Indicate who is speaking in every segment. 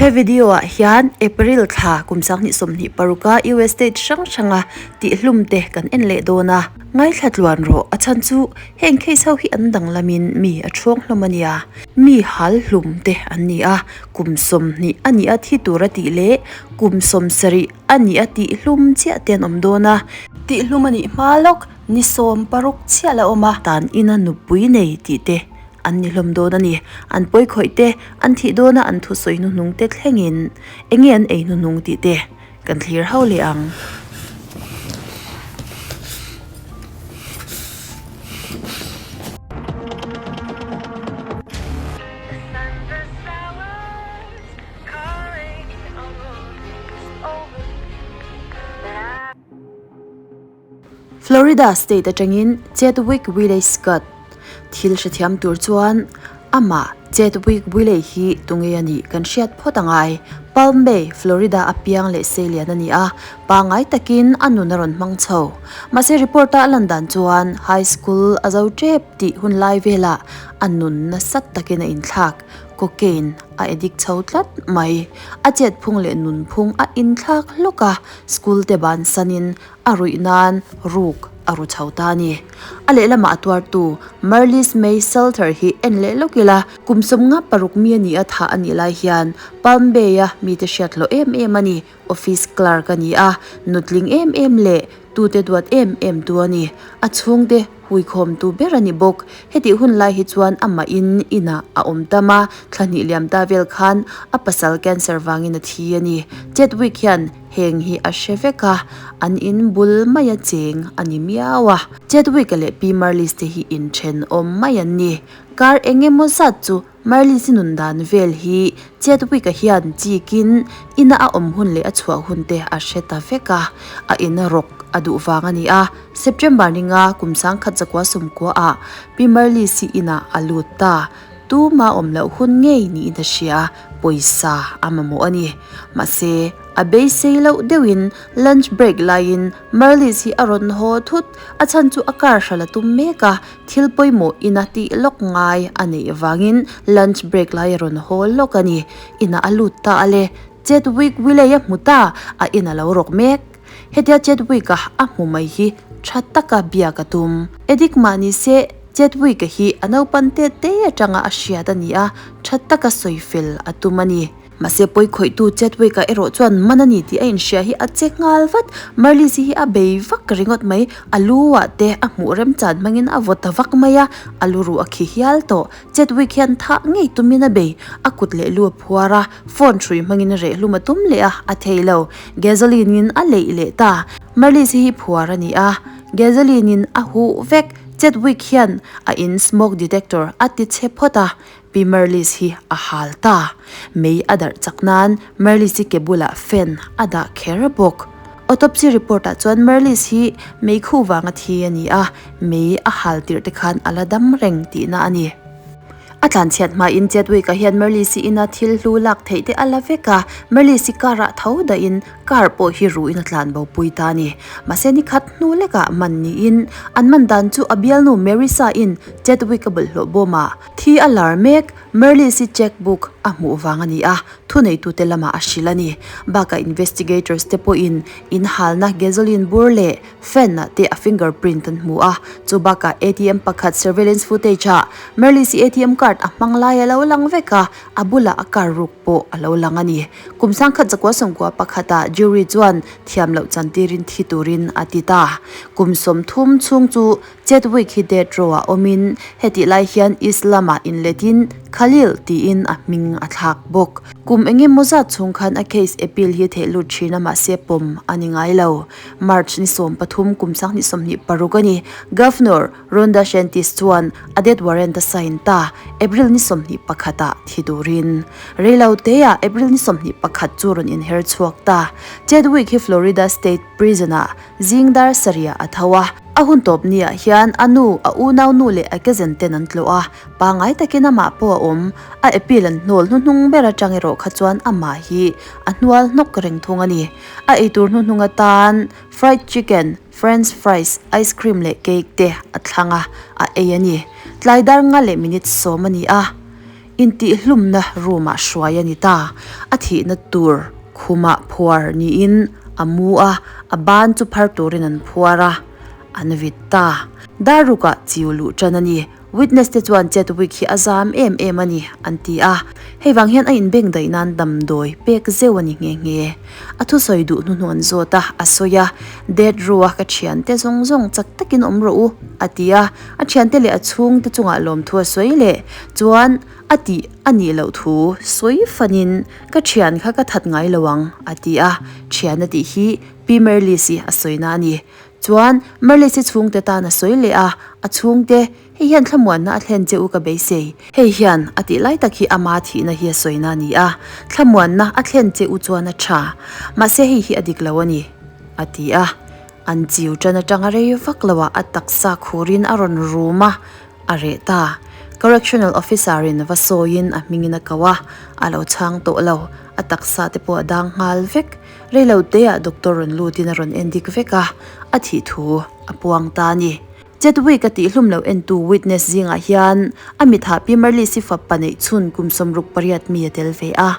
Speaker 1: He video ah hian April thla kum 2026 a US state hrang hranga tihhlum te kan en leh dawn a. Ngaithla tluan rawh, a chhan chu heng case ho hi an danglamin mi a thuang hlawm a nia. Mi hal hlum te an ni a, kum 20 a nih a thi tur a tih leh kum 70 a nih a tihhlum chiah te an awm dawn a. Tihhlum a nih hma lawk, ni 16 chiah la awm a. Tan ina nupui nei tih te an ni hlawm dawn a ni. An pawi khawih te, an thih dawna an thusawi hnuhnung te thlengin eng nge an ei hnuhnung tih te kan thlir ho leh ang. Florida state atangin Chadwick Willey Scott thil hrethiam tur chuan amah Chadwick Willey hi tunge a nih kan hriat phawt a ngai. Palm Bay, Florida a piang leh seilian a ni a, pangngai takin a nun a rawn hmang chho. Mahse report-a a lan dan chuan high school a zo tep tih hun lai velah a nun nasa takin a inthlak. Cocaine a addict chho tlat mai. A chet phung leh nun phung a inthlak hlawk a, school te bansanin a ruih nan ruk a ru chho ta a ni. A lehlamah a tuartu Marlies May Selther hi en leh lawk ila, kum 56 mi a ni a thah a nih lai hian Palm Bay-a mite hriat hlawh em em a ni. Office clerk a ni a, nutling em em leh tute duat em em tu a ni. A chhungte huikhawmtu ber a ni bawk. Hetih hun lai hi chuan amahin inah a awm tam a, thla hnih liam ta vel khan a pasal cancer vangin a thi a ni. Chadwick hian heng hi a hre vek a, an in bul maia cheng a ni miau a. Chadwick-a leh Pi Marlis te hi inthenawm mai an ni. Kar eng emaw zat chu Marlis-i nun dan vel hi Chadwick-a hian chikin ina a awm hun leh a chhuah hun te a hre ta vek a, a ina rawk a duh vang a ni a. September ninga kum 1990 ah Pi Marlis-i inah a lut ta. Tuma awm loh hun ngei niin a hria, pawisa a mamawh a ni. Mahse, a beisei loh deuhin lunch break laiin Marlis hi a rawn haw thut, a chhan chu a car hral a tum mek a, thil pawimawh ina tih lawk ngai a neih vangin lunch break lai a rawn haw lawk a ni. Inah a lut ta a le, Chadwick Willey a hmu ta, a in a lo rawk mek. Hetia Chadwick-a a hmu mai hi tha taka biak a tum. Edik mah ni se, Chadwick-a hi a naupan te te atanga a hriat a ni a, tha taka sawi fel a tum a ni. Mahse pawikhawihtu Chadwick-a erawh chuan man a ni tih a inhria hi a che nghal vat. Marlies-i hi a bei vak ringawt mai, a lu-ah te a hmuh remchan hmangin a vaw ta vak mai a, a lu ruh a khi hial tawh. Chadwick hian thah ngei tumin a bei, a kut leh lu a phuar a, phone hrui hmangin rehlum a tum leh a, a thei lo. Gasoline-in a leih leh ta. Marlies-i hi phuar a ni a, gasoline-in a huh vek. Chadwick hian a in smoke detector a ti chhe phawt a, Pi Merlis hi a hal ta. Mei a darh chak nan Merlis hi ke bulah fan a dah kher bawk. Autopsy report ah chuan Merlis hi mei khu vanga thi a ni a, mei a hal tirh te khan a la dam reng tihna a ni. A tlanchhiat hmain Chadwick-a hian Merlis-i ina thil hlu lak theih te a la vek a, Merlis-i car-ah tho dahin car pawh hi ruhin a tlan bo pui ta a ni. Mahse ni khat hnu lekah man niin an man dan chu a bialnu Marissa-in Chadwick-a bawlhhlawh bawmah Thi a lar mek, Merlis-i cheque book a hmuh vang a ni a, thuneitute lamah a hrilh a ni. Bakah investigators te pawhin in halna gasoline bur leh fan ah te a finger print an hmu a, chu bakah ATM pakhat surveillance footage ah Merlis-i ATM card a hmang lai a lo lang vek a, a bulah a car ruk pawh a lo lang a ni. Kum 1991 ah jury chuan thiam loh chantirin thi turin a ti ta. Kum 30 chhung chu Chadwick hi death row ah awmin hetih lai hian Islam ah inletin Khalil tiin a hming a thlak bawk. Kum eng emaw zat chhung khan a case appeal hi theih lut thin a mahse pawm a ni ngai lo. March ni 13 kum 2026 a ni. Governor Ron DeSantis chuan a death warrant a sign ta, April ni 21 ah thi turin. Reilo teah April ni 21 chu rawn inher chhuak ta. Chadwick hi Florida State Prison ah Zing dar sarih a tho a, a hun tawp ni ah hian a nu, a unau nu leh a cousin ten an tlawh a, pangngai takin amah pawh a awm. A appeal an hnawl hnuhnung ber atang erawh kha chuan amah hi a hnual hnawk reng thung a ni. A eitur hnuhnung atan fried chicken, french fries, ice cream leh cake te a thlang a, a ei a ni. Tlai dar nga leh minute sawm a ni a. Intihhlumna room-ah hruai a ni ta. A thihna tur khumah phuar niin a mu a, a ban chu phar turin an phuar a, an vit ta. Dar rukah chiu luh tan a ni. Witness te chuan Chadwick hi a zam em em a ni, an ti a. Hei vang hian a inbeng daih nan damdawi pek zeuh a ni nghe nghe. A thusawi duh hnuhnawh an zawt a, a sawi a, Death row a ka thiante zawng zawng chak takin awm rawh u, a ti a. A thiante leh a chhungte chungah lawmthu a sawi leh chuan a tih a nih loh thu sawi fanin ka thian kha ka that ngai lo ang, a ti a. Thian a tih hi Pi Merlis-i a sawina a ni. Chuan Merlis-i chhungte tan a sawi leh a, a chhungte, Hei hian thlamuanna a thlen che u ka beisei. Hei hian a tih lai tak hi ama thihna hi a sawina a ni a, thlamuanna a thlen che u chuan a tha. Mahse hei hi a dik lo a ni, a ti a. An chiu tan atanga rei vak loah a taksa khurin a rawn rum a, a reh ta. Correctional officer in va sawiin a hmingin a ko a, a lo chhang tawh lo. A taksa te pawh a dang nghal vek. Rei lo teah doctor rawn lutin a rawn endik vek a, a thih thu a puang ta a ni. Chadwick a tihhlum lo entu witness zingah hian a mithah Pi Marlis-i fapa neih chhun kum 68 mi a tel ve a.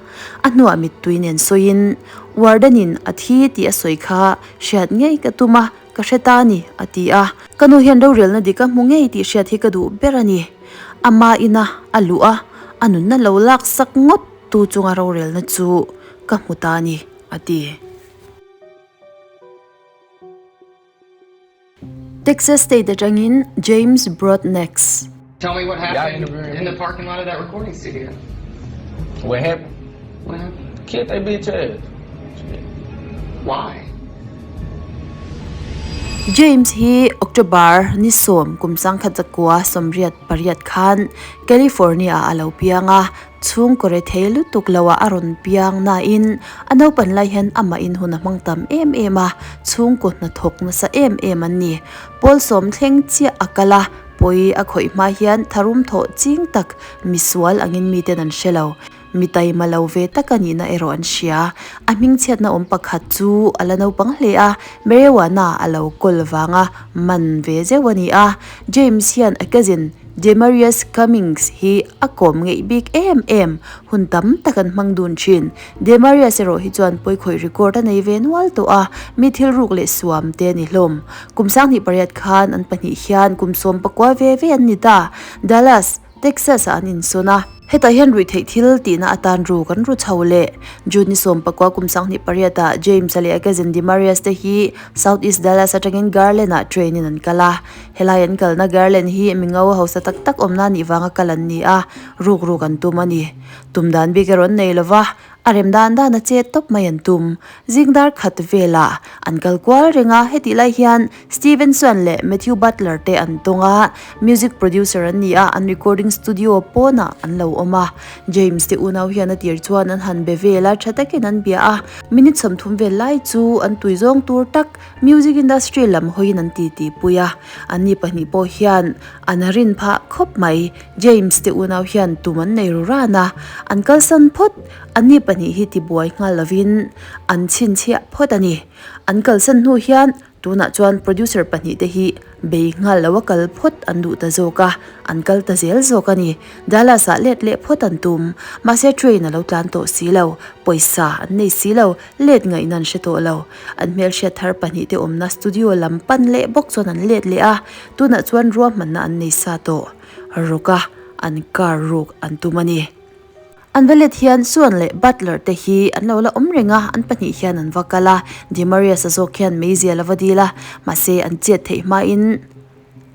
Speaker 1: A hnuah mittui nen sawiin, Warden-in a thi tih a sawi kha hriat ngei ka tum a, ka hre ta a ni, a ti a. Ka nu hian rorelna dik a hmu ngei tih hriat hi ka duh ber a ni. Ama ina a luh a, a nunna lo laksak ngawt tu chunga rorelna chu ka hmu ta a ni, a ti. Texas State atangin James Broadnax.
Speaker 2: Tell me what happened in the parking lot of that recording studio.
Speaker 3: What happened?
Speaker 2: What happened?
Speaker 3: Killed they bitch ass.
Speaker 2: Why?
Speaker 1: James hi October ni sawm kum 1988 khan California ah a lo piang a, Chhungkaw rethei lutuk lo ah a rawn piang nain a naupan lai hian amah in hun a hmang tam em em a, chhungkaw hnathawk nasa em em an ni. Pawl sawm thleng chiah a kal a, pawi a khawih hma hian tharum thawh ching tak misual angin miten an hre lo. Mi taima lo ve tak a nihna erawh an hria. A hmingchhiatna awm pakhat chu a la naupang hle a, Marijuana a lo kawl vanga man ve zeuh a ni a. James hian a cousin Demarius Cummings hi a kawm ngeih bik em em, hun tam tak an hmang dun thin. Demarius erawh hi chuan pawikhawih record a nei ve nual tawh a, mi thil ruk leh suam te a ni hlawm. Kum 28 khan an pahnih hian kum 19 ve ve an ni ta. Dallas, Texas ah an insawn a. Hetah hian ruihtheih thil tihna atan ruk an ru chho leh. June ni 19 kum 28 ah James-a leh a cousin Demarius te hi South East Dallas atangin Garland ah train in an kal a. Helai an kalna Garland hi mingo hausa tak tak awmna nih vanga kal an ni a, ruk ruk an tum a ni. Tum dan bik erawh an nei lova, a rem dan dan a chet tawp mai an tum. Zing dar khat velah an kal kual reng a, hetih lai hian Stevenson leh Matthew Butler te an tawng a, music producer an ni a, an recording studio pawnah an lo awm a. James te unau hian a tir chuan an han be vel a, tha takin an bia a, minute 30 vel lai chu an tui zawng tur tak Music industry lam hawiin an titi pui a, anni pahnih pawh hian an rin phah khawp mai. James te unau hian tum an nei ru ran a, an kalsan phawt. Anni pahnih hi tibuai nghal lovin an chhinchhiah phawt a ni. An kalsan hnu hian tunah chuan producer pahnih te hi bei nghal lo a kal phawt an duh ta zawk a, an kal ta zel zawk a ni. Dallas ah let leh phawt an tum. Mahse train a lo tlan tawh si lo, pawisa an nei si lo. Let ngaihna an hre tawh lo. An hmelhriat thar pahnih te awmna studio lam pan leh bawk chuan an let leh a, tunah chuan ruahmanna an nei sa tawh ruk a, an car ruk an tum a ni. An va let hian Suan leh Butler te hi an lo la awm reng a, an pahnih hian an va kal a, Demarius a zawk hian meizial a va dil a, mahse an chet theih hmain,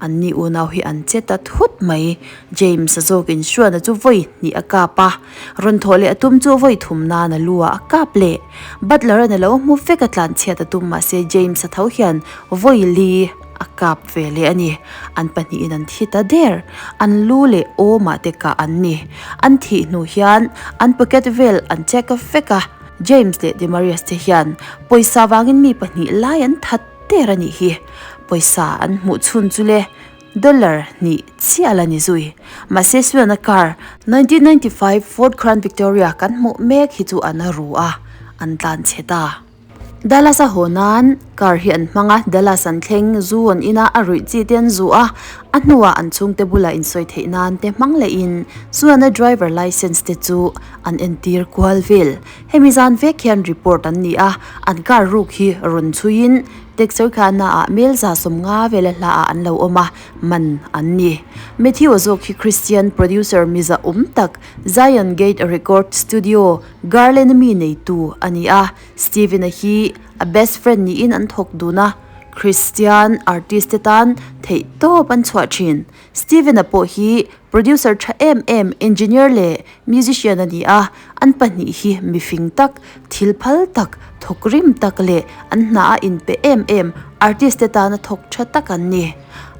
Speaker 1: An ni unau hi an che ta thut mai. James-a zawkin Hruana chu vawi hnih a kap a, rawn thawh leh a tum chu vawi thum nan a lu ah a kap leh. Butler-a'n a lo hmu vek a tlanchhiat a tum mahse James-a tho hian vawi li a kap ve leh a ni. An pahnihin an thi ta der. An lu leh awmah te kah an ni. An thih hnu hian an pocket vel an check vek a. James leh Demarius te hian pawisa vangin mi pahnih lai an that Der a nih hi. Pawisa an hmuh chhun chu le dollar hnih chiah la ni zui. Mahse Suana car 1995 Ford Crown Victoria kan hmuh mek hi chu an a ru a, an tlan chhe ta. Dallas a haw nan Car hi an hmang a, Dallas an thleng, zu an in a, a ruih chi te an zu a, a hnuah an chhungte bulah insawi theih nan te hmang lehin chuan a driver licence te chu an entir kual vel. Hemi zan vek hian report an ni a, an car ruk hi rawn chhuiin Texarkana ah mel 150 vela hla ah an lo awm a, man an ni. Matthew a zawk hi Christian producer miza awm tak Zion Gate Record Studio, Garland a mi neitu a ni a, Steven-a hi a best friend niin an thawk dun a, Christian artist te tan theih tawp an chhuah thin. Steven-a pawh hi producer tha em em, engineer leh musician a ni a, an pahnih hi mifing tak, thil phal tak, thawk rim tak leh an hna a inpe em em artist te tana thawk tha tak an ni.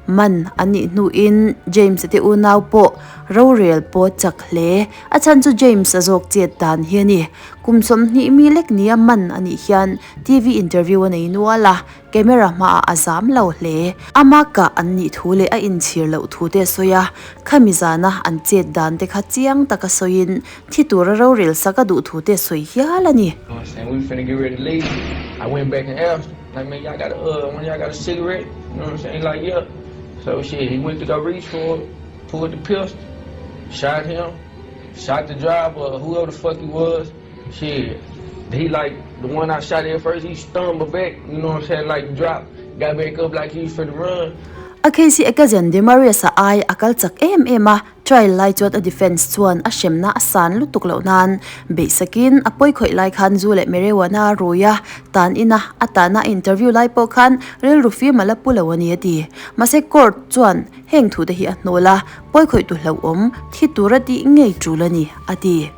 Speaker 1: Man an nih hnuin James-a te unau pawh rorel pawh chak hle. A chhan chu James-a zawk chet dan hi a ni. Kum 20 mi lek nia man a nih hian TV interview a nei nual a, camera hmaah a zam lo hle. Ama kah an nih thu leh a inchhir loh thu te a sawi a, khami zana an chet dan te kha chiang taka sawiin thi tura rorel sak a duh thu te a sawi hial a ni.
Speaker 3: I went back and asked him, like, man, y'all got a, uh, one y'all got a cigarette? You know what I'm saying? He like, yeah. So shit, he went to go reach for it, pulled the pistol, shot him, shot the driver or whoever the fuck he was. Shit, he like, the one I shot at first, he stumbled back, you know what I'm saying, like drop, got back up like he was finna run.
Speaker 1: A case hi Ekazen Demarius-a ai a kal chak em em a, Trial lai chuan a defence chuan a hremna a san lutuk loh nan beihsakin a pawi khawih lai khan zu leh Merewana a rui a, tan ina a tahna a interview lai pawh khan rilru fim a la pu lo a ni a ti. Mahse court chuan heng thute hi a hnawl a, pawi khawih tu hlauhawm thi tura tih ngei tul a ni a ti.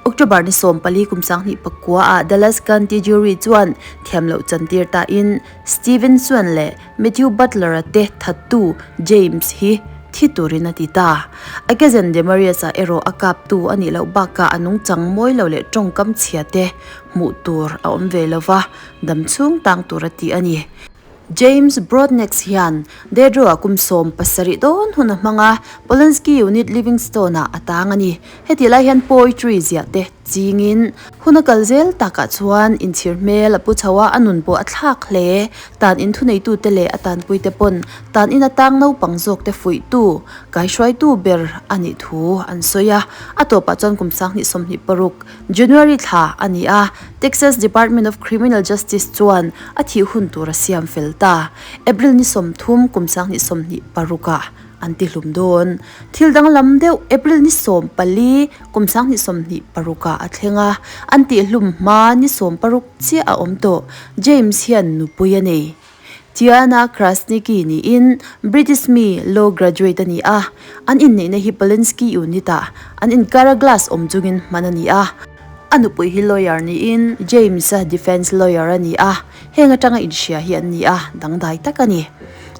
Speaker 1: October ni 14 kum 2009 ah Dallas County Jury chuan thiam loh chantir tain Steven Swan leh Matthew Butler-a te thattu James hi thi turin a ti ta. A cousin Demarius-a erawh a kaptu a nih loh bakah a nungchang mawi lo leh tawngkam chhia te hmuh tur a awm ve lo va, dam chhung tang tur a ti a ni. James Broadnax hian Dedro-a kum 17 dawn hun a hmang a, Pulaski Unit Livingstone-ah a tang a ni. Hetih lai hian poetry ziah te chingin hun a kal zel takah chuan inchhir hmel a pu chho a, a nun pawh a thlak hle. Tan in thuneitute leh a tanpuite pawn tan in atang naupang zawkte fuihtu, kaihruaitu ber a nih thu an sawi a. A tawpah chuan kum 2026 January thla a ni a, Texas Department of Criminal Justice chuan a thih hun tur a siam fel ta. April ni 30 kum 2026 ah an ti hlum dawn. Thil danglam deuh April ni 14 kum 2026 ah a thleng a, an tih hlum hma ni 16 chiah a awm tawh. James hian nupui a nei. Tiana Krasniqi niin British mi law graduate a ni a, an inneihna hi Pulaski unit ah an inkara glass awm chungin hman a ni a. A nupui hi lawyer niin James-a defence lawyer a ni a, heng atanga inhria hi an ni a, dangdai tak a ni.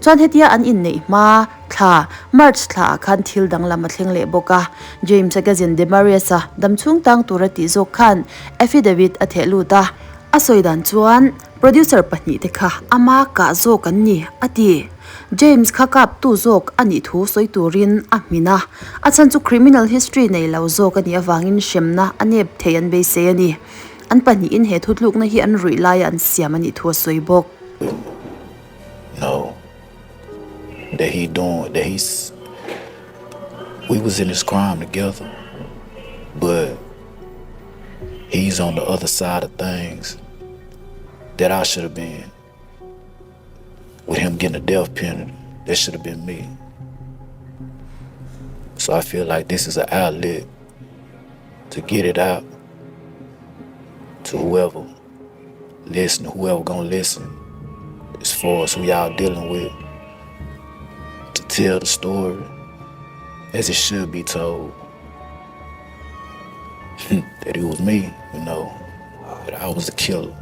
Speaker 1: Chuan hetia an inneih hma thla, March thla ah khan thil danglam a thleng leh bawk a, James-a cousin Demarius-a damchhung tang tura tih zawk khan affidavit a theh lut a, A sawi dan chuan producer pahnih te kha ama kah zawk an ni, a ti. James kha kaptu zawk a nih thu sawi turin a hmin a, a chhan chu criminal history nei lo zawk a nih avangin hremna a nep thei an beisei a ni. An pahnihin he thutlukna hi an ruih laia an siam a nih thu a sawi bawk.
Speaker 4: No that he doing that he's we was in this crime together but he's on the other side of things that I should have been with him getting a death penalty that should have been me so I feel like this is an outlet to get it out to whoever listen whoever gonna listen as far as who y'all dealing with to tell the story as it should be told that it was me, you know, that I was the killer.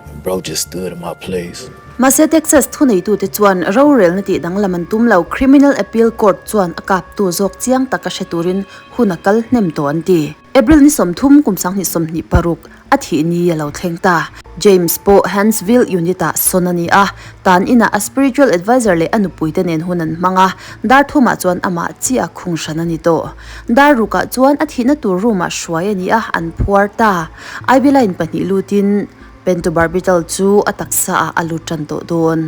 Speaker 4: And bro just stood in my place.
Speaker 1: Mahse Texas thuneitute chuan rorelna tih danglam an tum lo, Criminal Appeal Court chuan a kaptu zawk chiang taka hre turin hun a kal hnem tawh an ti. April ni 30 kum 2026 a thih ni a lo thleng ta. James pawh Huntsville unit ah sawn a ni a, tan inah a spiritual adviser leh a nupuite nen hun an hmang a, dar thumah chuan amah chiah khung hran a ni tawh. Dar rukah chuan a thihna tur room ah hruai a ni a, an phuar ta. Ivy line pahnih lutin. Pentobarbital chu a taksa ah a lut tan tawh dawn.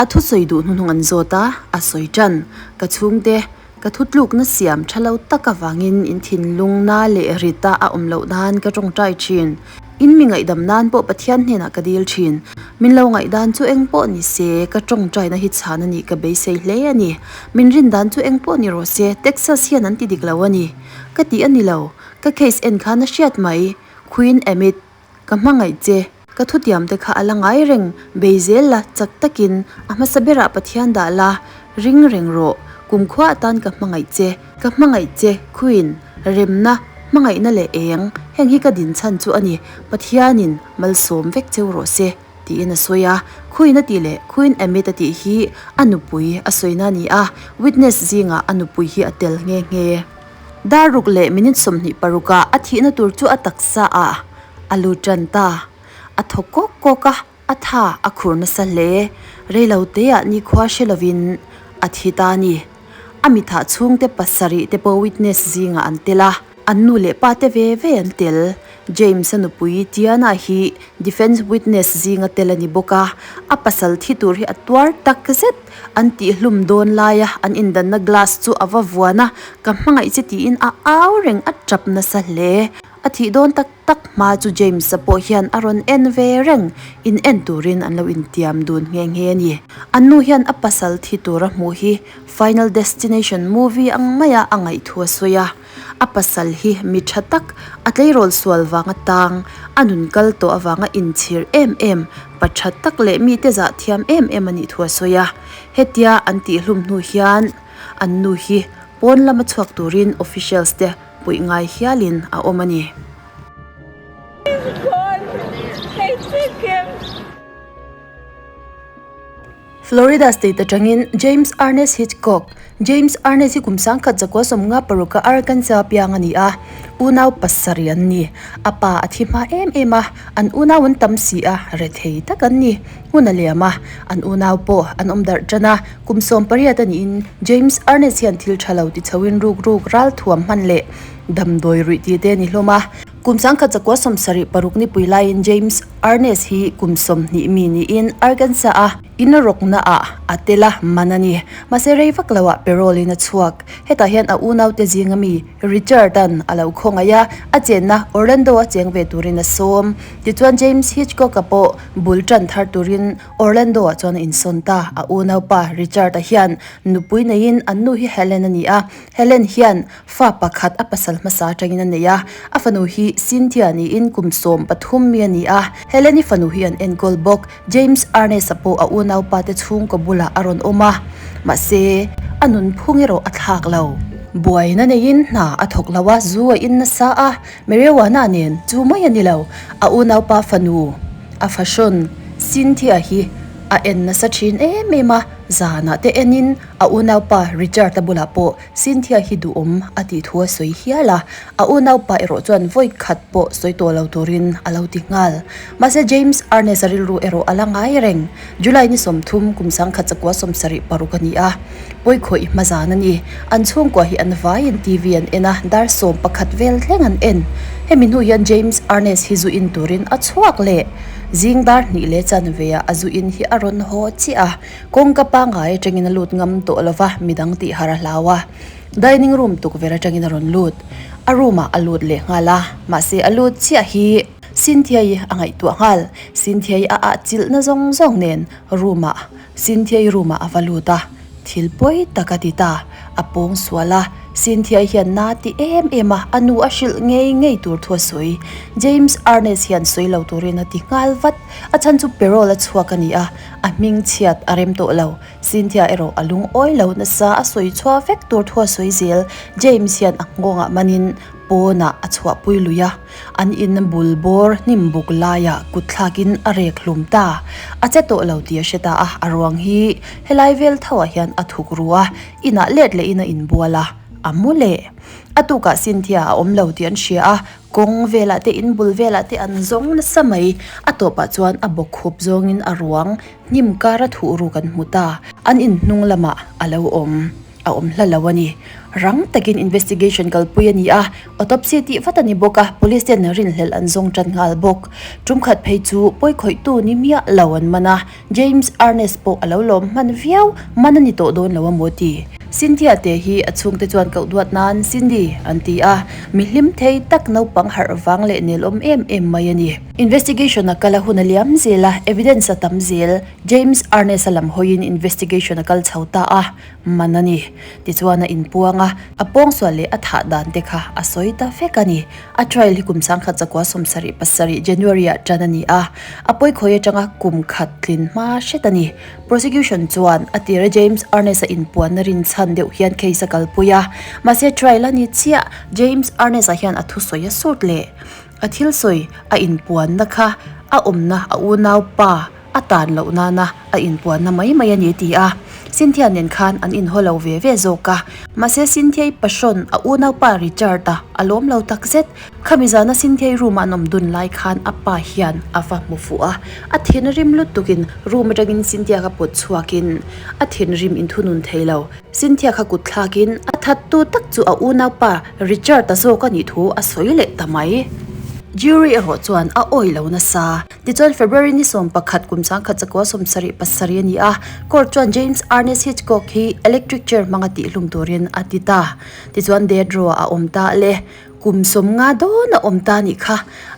Speaker 1: A thusawi duh hnuhnung an zawt a, a sawi tan. Ka chhungte, ka thutlukna siam tha lo tak avangin in thinlungna leh rita a awm loh nan ka tawngtai thin. In mi ngaihdam nan pawh Pathian hnenah ka dil thin. Min lo ngaihdan chu eng pawh ni se, ka tawngtaina hi chhan a nih ka beisei hle a ni. Min rin dan chu eng pawh ni rawh se, Texas hian an ti dik lo a ni. Ka tih a ni lo. Ka case en khan a hriat mai. Queen Amit. Ka hmangaih che, ka thutiam te kha a la ngai reng, bei zel la, chak takin, a hmasa berah Pathian dah la, ring reng rawh, kumkhua atan ka hmangaih che, ka hmangaih che, Queen, remna, hmangaihna leh eng, heng hi ka din chhan chu a ni, Pathianin malsawm vek cheu rawh se, tiin a sawi a, Queen a tih leh Queen Amit a tih hi a nupui a sawina a ni a, witness zingah a nupui hi a tel nghe nghe. Dar ruk leh minute 26 ah a thihna tur chu a taksa ah a lut tan ta. A thaw kawk kawk a, a tha a khur nasa hle. Reilo te ah nikhua hre lovin a thi ta a ni. A mithah chhungte pasarih te pawh witness zingah an tel a, an nu leh pa te ve ve an tel. James-a nupui Tiana hi defence witness zinga tel a ni bawk a, a pasal thi tur hi a tuar tak zet. An tihhlum dawn laia an indanna glass chu a va vuan a, ka hmangaih che tiin a au reng a tap nasa hle. A thih dawn tak tak hma chu James-a pawh hian a rawn en ve reng, in en turin an lo intiam dun nghe nghe a ni. An nu hian a pasal thi tura hmuh hi Final Destination movie ang maia a ngaih thu a sawi a. A pasal hi mi tha tak, a tleirawl sual vanga tang, a nun kal tawh avanga inchhir em em, pa tha tak leh mite zah thiam em em a nih thu a sawi a. Hetia an tihhlum hnu hian an nu hi pawn lama chhuak turin officials te puih ngai hialin a awm a ni. Florida State atangin James Ernest Hitchcock, James Ernest hi kum sangkhat zakua sawmnga paruka Arkansas piang a ni a, unau pasarih an ni. A pa a thi hma em em a, an unau an tam si a, rethei tak an ni. Hmun a liam a, an unau pawh an awm darh tan a, kum 18 a niin James Ernest hian thil tha lo ti chhoin ruk ruk ral thuam hman leh damdawi ruih tih te a ni hlawm a. Kum sangkhat zakua 76 nipui laiin James Ernest hi kum 20 mi niin Arkansas a in rawkna ah a tel a, man a ni. Mahse rei vak lo ah parole in a chhuak. Hetah hian a unaute zinga mi Richard an a lo khawngaih a, a chenna Orlando a cheng ve turin a sawm. Tichuan James Hitchcock a pawh bul tan thar turin Orlando ah chuan a insawn ta. A unaupa Richard a hian nupui neiin an nu hi Helen a ni a, Helen hian Fa pakhat a pasal hmasa atangin a nei a, a fanu hi Cynthia niin kum 13 mi a ni a, Helen-i fanu hi an enkawl bawk. James Ernest-a pawh a unaupa te chhungkaw bulah a rawn awm a, mahse a nunphung erawh a thlak lo. Buaina neiin hna a thawk lo a, zu a in nasa a, Marijuana nen chu mai a ni lo. A unaupa fanu a fahrawn Cynthia hi a en nasa thin em em a, zanah te enin a unaupa Richard-a bulah pawh Cynthia hi duhawm a tih thu a sawi hial a, a unaupa erawh chuan vawi khat pawh sawi tawh lo turin a lo ti nghal. Mahse James Ernest-a rilru erawh a la ngai reng. July ni 30 kum 1976 a ni a, pawikhawih hma zan a ni. An chhungkua hi an vaiin TV an en a, dar 11 vel thleng an en. Hemi hnu hian James Ernest hi zu in turin a chhuak leh. Zing dar hnih leh chanveah a zu in hi a rawn haw chiah a. Kawngka pangngai atangin a lut ngam tawh lo va, midang tih har a hlau a. Dining room tukverh atangin a rawn lut. A room ah a lut leh nghal a, mahse a lut chiah hi Cynthia-i a ngaihtuah nghal. Cynthia-i a ahchilhna zawng zawng nen room ah Cynthia-i room ah a va lut a, thil pawi tak a ti ta. A pawng sual a, Cynthia-i hian na ti em em a, a nu a hrilh ngei ngei tur thu a sawi. James Ernest hian sawi lo turin a ti nghal vat. A chhan chu parole a chhuak a ni a. A hming chhiat a rem tawh lo. Cynthia erawh a lungawi lo nasa, a sawi chhuah vek tur thu a sawi zel. James hian a nghawngah manin pawnah a chhuahpui lui a, an in bul bawr hnim buk laiah kut thlakin a rek hlum ta. A che tawh lo tih a hre ta a, a ruang hi helai vel thoah hian a thuk ru a, inah let lehin a inbual a, a mu leh. A tukah Cynthia a awm lo tih an hria a, Kawng velah te in bul velah te an zawng nasa mai. A tawpah chuan a bawk khup zawngin a ruang hnim kara thuh ruk an hmu ta. An in hnung lamah a lo awm a awm hla lo a ni. Rang takin investigation kalpui a ni a, autopsy tih vat a ni bawk a, police ten rinhlelh an zawng tan nghal bawk. Tum khat phei chu pawi khawihtu ni miah lo an man a, James Ernest pawh a lo lawm hman viau, man a ni tawh dawn lo a maw ti. Cynthia te hi a chhungte chuan koh duat nan Cindy an ti a, mi hlim thei tak naupang harh vang leh nelawm em em mai a ni. Investigation a kal a hun a liam zel a, evidence a tam zel. James Ernest-a lam hawiin investigation a kal chho ta a, man a ni. Tichuan a inpuang a, a pawngsual leh a thah dan te kha a sawi ta vek a ni. A trial hi kum sangkhat zakua 77 January ah tan a ni a, a pawikhawi atanga kum khat tlin hma hret a ni. Prosecution chuan a tira James Ernest-a inpuanna rinchhan deuh hian case a kalpui a, mahse trial a ni chiah James Ernest-a hian a thusawi a sut leh. A thil sawi a inpuanna kha a awmna a unaupa a tan loh nana a inpuanna mai mai a ni ti a, Cynthia nen khan an inhaw lo ve ve zawk a. Mahse Cynthia-i pahrawn a unaupa Richard-a a lawm lo tak zet. Khami zana Cynthia-i room-a an awm dun lai khan a pa hian a va hmu fuh a, a thinrim lutukin room atangin Cynthia kha pawt chhuakin a thinrim inthunun thei lo. Cynthia kha kut thlakin a thattu tak chu a unaupa Richard-a zawk a nih thu a sawi leh ta mai. Jury erawh chuan a awih lo nasa. Tichuan February ni 11 kum 19 77 a ni a, court chuan James Ernest Hitchcock hi electric chair hmanga tihhlum turin a ti ta. Tichuan death row ah a awm ta le. Kum 50 dawn a awm ta nih kha.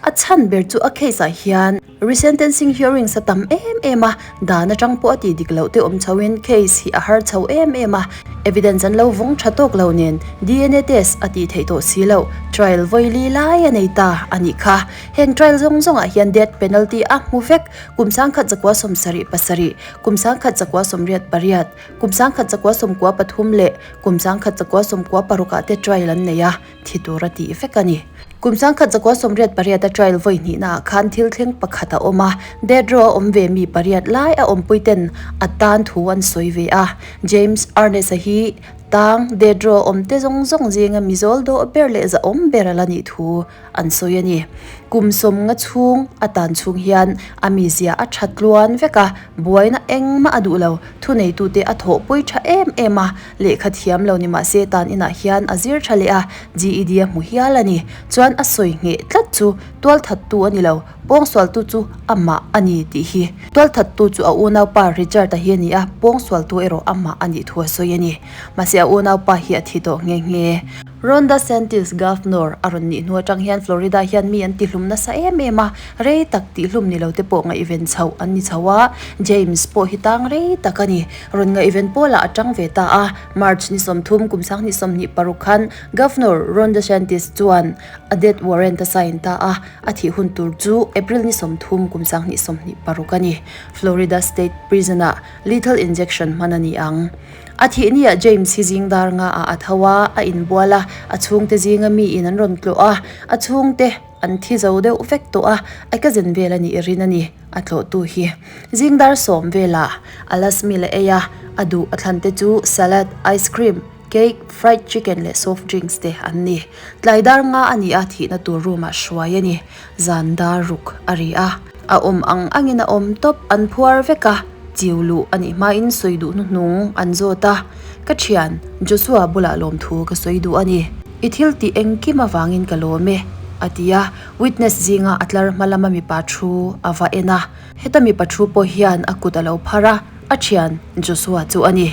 Speaker 1: A chhan ber chu a case ah hian resentencing hearings a tam em em a, dan atang pawh a tih dik loh te awm chho in case hi a har chho em em a, evidence an lo vawng tha tawk lo nen DNA test a tih theih tawh si loh, trial vawi li lai a nei ta a nih kha. Heng trial zawng zawngah hian death penalty a hmu vek, kum 1977, kum 1988, kum 1993 leh kum 1996 ah te trial an nei a, thi tur a tih vek a ni. Kum 1988 a trial vawi hnihna ah khan thil thleng pakhat a awm a, death row a awm ve mi pariat lai a awmpui ten a tan thu an sawi ve a, James Ernest-a hi tang death row a awm te zawng zawng zinga mizawl dawh ber leh zahawm ber a la nih thu an sawi a ni. Kum 50 chhung a tan chhung hian a mizia a tha tluan vek a, buaina engmah a duh lo. Thuneitute a thawhpui tha em em a, lehkha thiam lo ni mah se tan inah hian a zir tha leh a, GED a hmu hial a ni. Chuan a sawi ngheh tlat chu tualthattu a ni lo, pawngsualtu chu amah a ni tih hi. Tualthattu chu a unaupa Richard-a hi a ni a, pawngsualtu erawh amah a nih thu a sawi a ni. Mahse a unaupa hi a thi tawh nghe nghe. Ron DeSantis Governor a rawn nih hnu atang hian Florida hian mi an tihlum nasa em em a, rei tak tihlum ni lo te pawh ngaihven chhoh an ni chho a, James pawh hi tang rei tak a ni. Rawn ngaihven pawlah a tang ve ta a, March ni 30 kum 2026 khan Governor Ron DeSantis chuan a death warrant a sign ta a, a thih hun tur chu April ni 30 kum 2026 a ni. Florida State Prison-ah lethal injection hman a ni ang. A thih ni ah James hi zing dar nga ah a tho a, a inbual a, a chhungte zinga mi in an rawn tlawh a, a chhungte an thi zo deuh vek tawh a, a ka zen vel a nih rin a ni, a tlawhtu hi. Zing dar 10 velah a last meal a ei a, a duh a thlan te chu salad, ice cream, cake, fried chicken leh soft drinks te an ni. Tlai dar nga a ni a, thihna tur room ah hruai a ni. Zan dar ruk a ri a, a awm ang angin a awm tawp, an phuar vek a, chiu luh a nih hmain sawi duh hnuhnung an zawt a, Ka thian, Joshua bulah lawmthu ka sawi duh a ni. I thil tih engkim avangin ka lawm e, a ti a, witness zinga a tlar hma lama mipa thu a va en a, heta mipa thu pawh hian a kut a lo phar a, a thian Joshua chu a ni.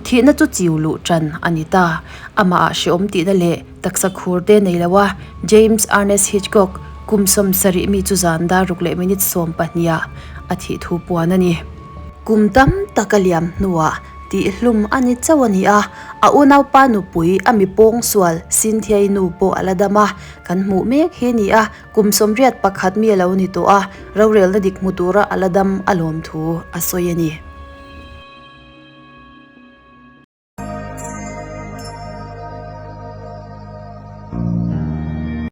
Speaker 1: Thihna chu chiu luh tan a ni ta, amahah hreawm tihna leh Taksa khur te nei lo a, James Ernest Hitchcock, kum 70 mi chu zan dar ruk leh minute 12 ah a thih thu puan a ni. Kum tam tak a liam hnuah tihhlum a ni chauh a ni a, a unaupa nupui a mi pawngsual Cynthia-i nu pawh a la dam a, kan hmuh mek hi a ni a, kum 81 mi a lo ni tawh a, rorelna dik hmu tura a la dam a lawm thu a sawi a ni.